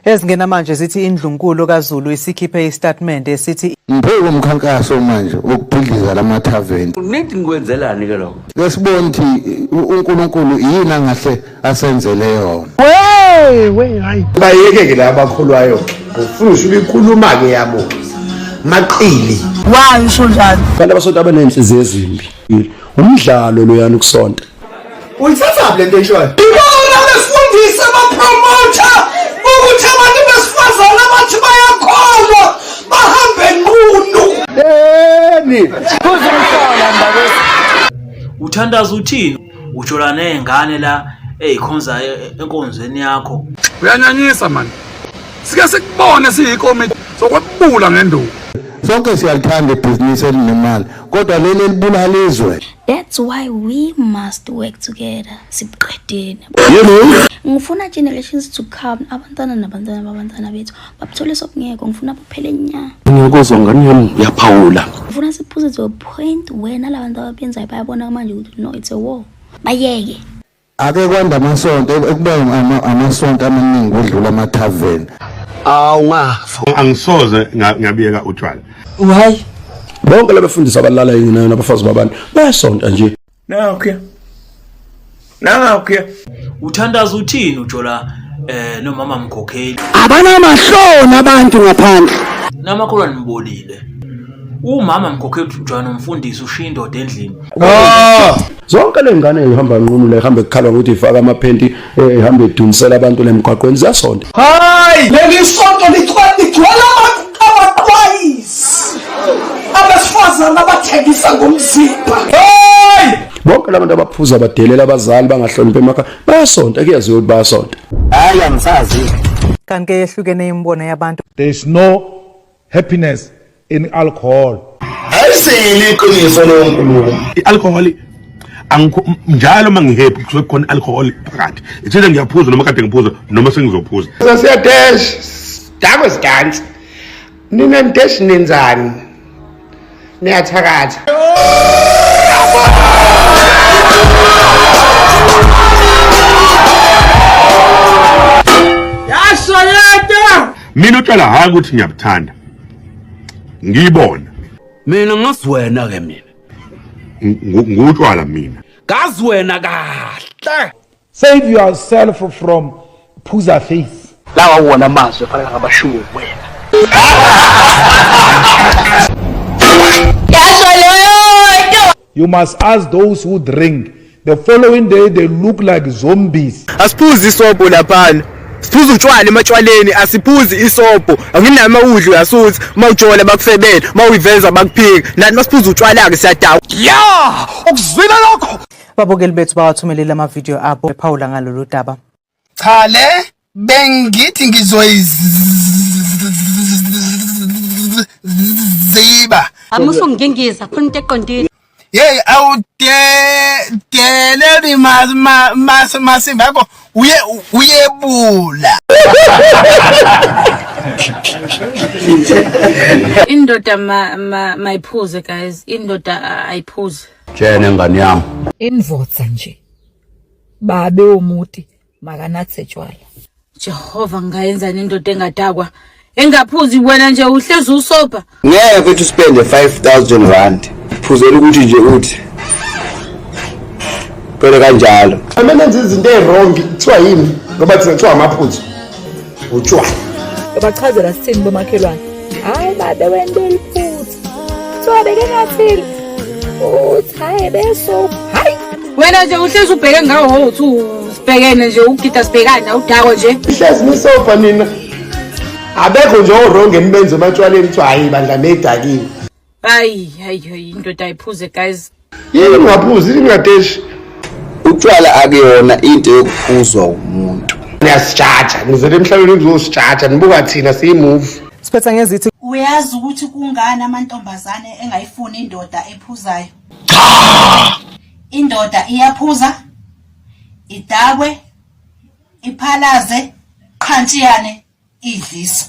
Ezingena manje zithi indlunkulu kaZulu isikhiphe isitatimende esithi Ngiphe umkhankaso manje wokubhidliza lamathaveni. Nithi ngikwenzelani ke lokho? Ke sibone ukuthi uNkulunkulu yini angahle asenzele yona. Bayeke ke laba abakholwayo ke. Ngifuna usho ikhuluma ke yabo ke. Maqili. Why usho njalo? Abantu abasonta abanenhliziyo ezimbi. Umdlalo loyana ukusonta. Uyithathaphi lento eshoyo? Ibona befundisa abapromotha ukuthi abantu besifazane abathi bayakholwa bahambe nqunu. Yeni. Uthandaza uthini? Ujola nezingane la ezikhonza enkonzweni yakho. Uyanyanyisa mani. Sike sikubone siyikomiti sokwebula ngenduku. Sonke siyalithanda ibhizinisi elinemali kodwa leli elibulala izwe. That's why we must work together. Sibuqedeni. Ngifuna generations to come abantwana nabantwana babantwana bethu babuthole sobungekho ngifuna buphele nya. Ngiyakuzwa ngane yami uyaphawula. Ngifuna siphuze to a point where nalabantu ababenzayo bayabona manje ukuthi no it's a war. Bayeke. Ake kwanda amasonto ekuba amasonto amaningi kudlula amathaveni. Awungafa. Angisoze ngabiyeka utshwala. Why? Bonke labafundisi abalala yini nabafazi babantu bayasonta nje. Nakho. Nakho. Uthandaza uthini ujola eh nomama mkhokheli? Abanamahloni abantu ngaphandle. Namakholwa nibolile. Umama mkhokheli ujola nomfundisi ushiya indoda endlini. Ah! Zonke lengane ihamba nqunu la ihamba ekukhalwa ukuthi ifaka amaphenti eh, ihamba edunisela abantu lemgwaqweni ziyasonta. Hayi, leli sonto ligcwele abaqwayisi. Abesifazane abathengisa ngomzimba. Hayi! Bonke labantu abaphuza badelela abazali bangahloniphi emakhaya bayasonta kuyaziwa ukuthi bayasonta. Hayi angisazi. Kanti ke yehlukene imibono yabantu There is no happiness in alcohol. Ayisile iqiniso leyo nkulumo. I-alcohol angikho njalo uma ngihappy kusuke kukhona alcohol phakathi. Ithile ngiyaphuza noma kade ngiphuza noma sengizophuza. Siyadash. Dakwe sidansi. Nina nidash nenzani? Niyathakatha. Yasho yedwa. Mina utshwala hayi ukuthi ngiyabuthanda. Ngiyibona. Mina ngazi wena ke mina. Ngutshwala mina. Ngazi wena kahle. Save yourself from phuza face. Lawa wona amazwi afanele ngabashiwo wena. Yasho leyo nto. You must ask those who drink. The following day they look like zombies. Asiphuzi isobho laphana. Siphuza utshwala ematshwaleni asiphuzi isobho. Anginama udlu uyasuthi mawujola bakufebele mawuyiveza bakuphika. Nathi masiphuza utshwala ke siyadawa. Ya, ukuzwile lokho. Ababukeli bethu bawathumelele amavidiyo abo bephawula ngalolu daba. Cha le bengithi ngizoyiziba. Amusungingiza khona into eqondile. Hey awudeleli masimba yakho uye uyebula. Indoda ma ma mayiphuze guys, indoda ayiphuze. Tshene ngane yami. Indvodza nje babe womuti makanathe tshwala. Jehova ngayenzani indoda engadakwa engaphuzi wena nje uhlezi usoba. Ngeke mfethu uspende 5000 rand. Phuzela ukuthi nje uthi. Phela kanjalo. Uma nenza izinto eziwrong kuthiwa yini? Ngoba thina kuthiwa amaphuthu. Utshwala. Babachazela sithini bomakhelwane? Hayi babe wente liphutha. Kuthiwa bekengathile. Uthi hayi beso. Hayi Wena nje uhlezi ubheke ngawo wokuthi usibhekene nje ugida sibhekane awudakwa nje. Ihlezi nisofa nina. Abekho nje owrong enibenza ematshwaleni kuthiwa hayi bandla nedakiwe. Hayi hayi hayi indoda ayiphuze guys. Yini ngaphuzi yini ngadeshi. Utshwala akuyona into yokuphuzwa umuntu. Niyasijaja nizele emhlabeni nizosijaja nibuka thina siyi-movie. Siphetha ngezithi Uyazi ukuthi kungani amantombazane engayifuni indoda ephuzayo? Indoda iyaphuza, idakwe, iphalaze, qhantshiyane, idlisa.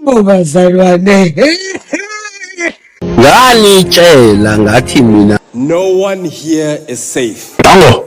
Bobazalwane. Nganitshela ngathi mina No one here is safe. Dango.